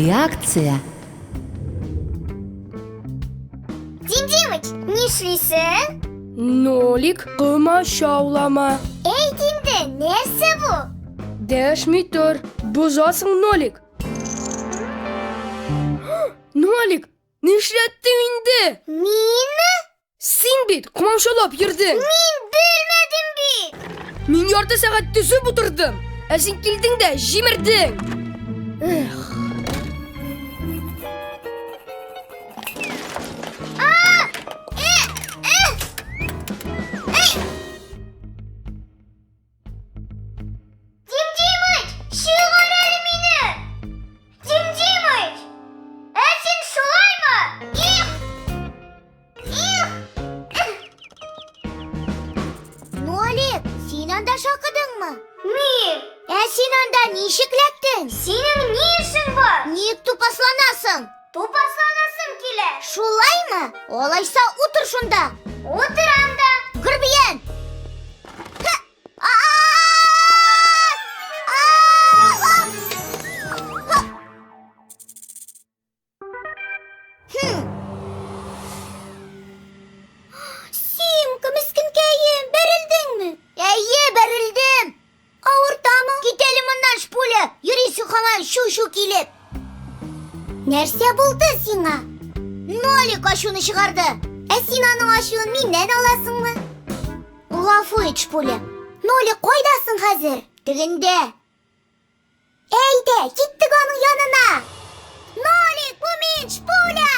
Реакция. Дим Димыч, нишлисең? Нолик, комачаулама. Әйт инде, нәрсә бу? Дәшми тор, бозасың, Нолик. Нолик, нишләттең инде? Минме? Син бит комачаулап йөрдең. Мин белмәдем бит. Мин ярты сәгать төзеп утырдым, ә син килдең дә җимердең. Эх. Дим Димыч, чыгар әле мине! Дим Димыч! Ә син шулаймы? Их! Их! Нолик, син анда шакыдыңмы? Мин! Ә син анда ничек эләктең? Синең ни эшең бар? Ник тупасланасың? Тупасланасым килә. Шулаймы? Алайса утыр шунда. Утырам да. Гөрбиян! Симка, мескенкәем, бәрелдеңме? Әйе, бәрелдем. Авыртамы? Кит әле моннан, шпуля. Йөрисең һаман чу-чу килеп. Нәрсә булды сиңа? Нолик ачуны чыгарды. Ә син аның ачуын миннән аласыңмы? Гафу ит, Шпуля. Нолик, кайдасың хәзер? Тегендә. Әйдә, киттек аның янына. Нолик, бу мин, Шпуля!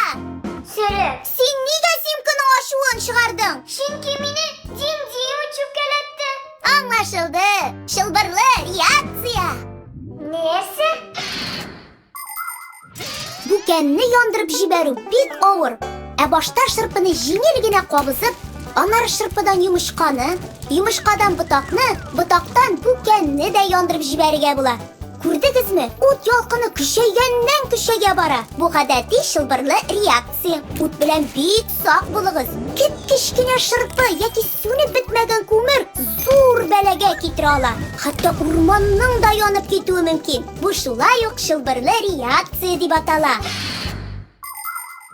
Сөрек. Син нигә Симканың ачуын чыгардың? Чөнки мине Дим Димыч үпкәләтте. Аңлашылды. Чылбырлы реакция. Нәрсә? Бүкәнне яндырып җибәрү бик авыр. Ә башта шырпыны җиңел генә кабызып, аннары шырпыдан йомычканы, йомычкадан ботакны, ботактан бүкәнне дә яндырып җибәрергә була. Күрдегезме? Ут ялкыны көчәйгәннән көчәя бара. Бу гадәти чылбырлы реакция. Ут белән бик сак булыгыз. Кеп-кечкенә шырпы яки сүнеп бетмәгән күмер зур бәлагә китерә ала. Хәтта урманның да янып китүе мөмкин. Бу шулай ук чылбырлы реакция дип атала.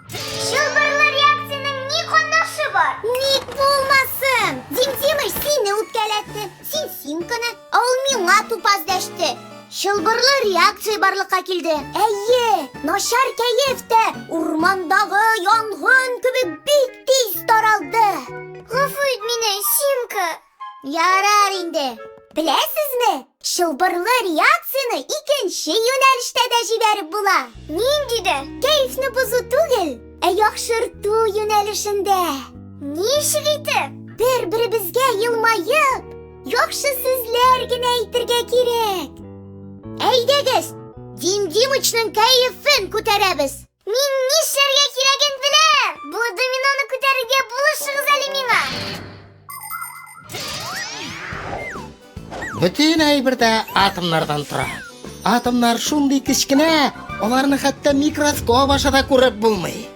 Чылбырлы реакциянең ни катнашы бар? Ник булмасын? Дим Димыч сине үпкәләтте, син Симканы, ә ул миңа тупас дәште. Чылбырлы реакция барлыкка килде. Әйе, начар кәеф тә урмандагы янгын кебек бик тиз таралды. Гафу ит мине, Симка. Ярар инде. Беләсезме, чылбырлы реакцияне икенче юнәлештә дә җибәреп була. Ниндидә? Кәефне бозу түгел, ә яхшырту юнәлешендә. Ничек итеп? Бер-беребезгә елмаеп, яхшы сүзләр генә әйтергә кирәк. Әйдәгез, Дим Димычның кәефен күтәрәбез. Мин нишләргә кирәген беләм! Бу доминоны күтәрергә булышыгыз әле миңа! Бөтен әйбер дә атомнардан тора. Атомнар шундый кечкенә, аларны хәтта микроскоп аша да күреп булмый.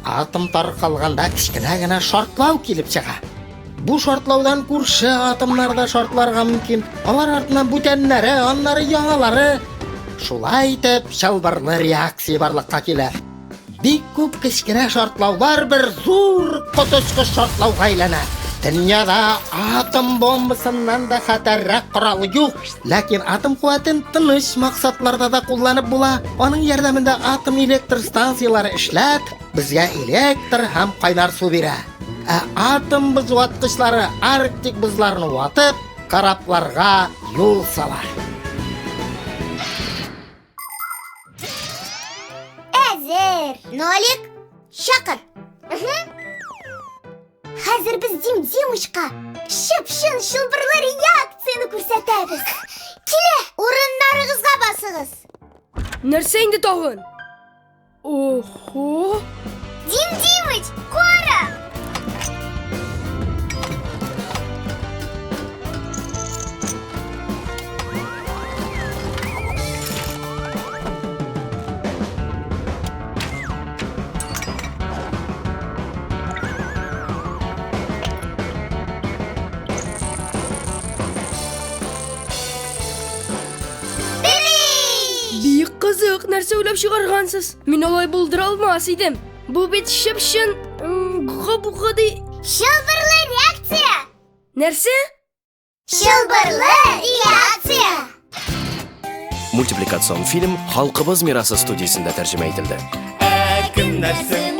Атом таркалганда кечкенә генә шартлау килеп чыга. Бу шартлаудан күрше атомнар да шартларга мөмкин. Алар артыннан бүтәннәре, аннары яңалары. Шулай итеп, чылбырлы реакция барлыкка килә. Бик күп кечкенә шартлаулар бер зур коточкыч шартлауга әйләнә. Дөньяда атом бомбасыннан да хәтәррәк корал юк. Ләкин атом куәтен тыныч максатларда да кулланып була. Аның ярдәмендә атом электр станцияләре эшләп, безгә электр һәм кайнар су бирә. Ә атом бозваткычлары Арктик бозларын ватып, корабларга юл сала. Әзер. Нолик, чакыр. Хәзер без Дим Димычка чып-чын чылбырлы реакцияне күрсәтәбез. Килә, урыннарыгызга басыгыз. Нәрсә инде тагын? Охо! Дим Димыч, кара! Бик кызык нәрсә. нәрсә уйлап чыгаргансыз. Мин алай булдыра алмас идем. Бу бит чып-чын гап-гади Чылбырлы реакция! нәрсә? Чылбырлы реакция! Мультипликацион фильм Халкыбыз мирасы студиясендә тәрҗемә ителде. Ә кемнәр соң?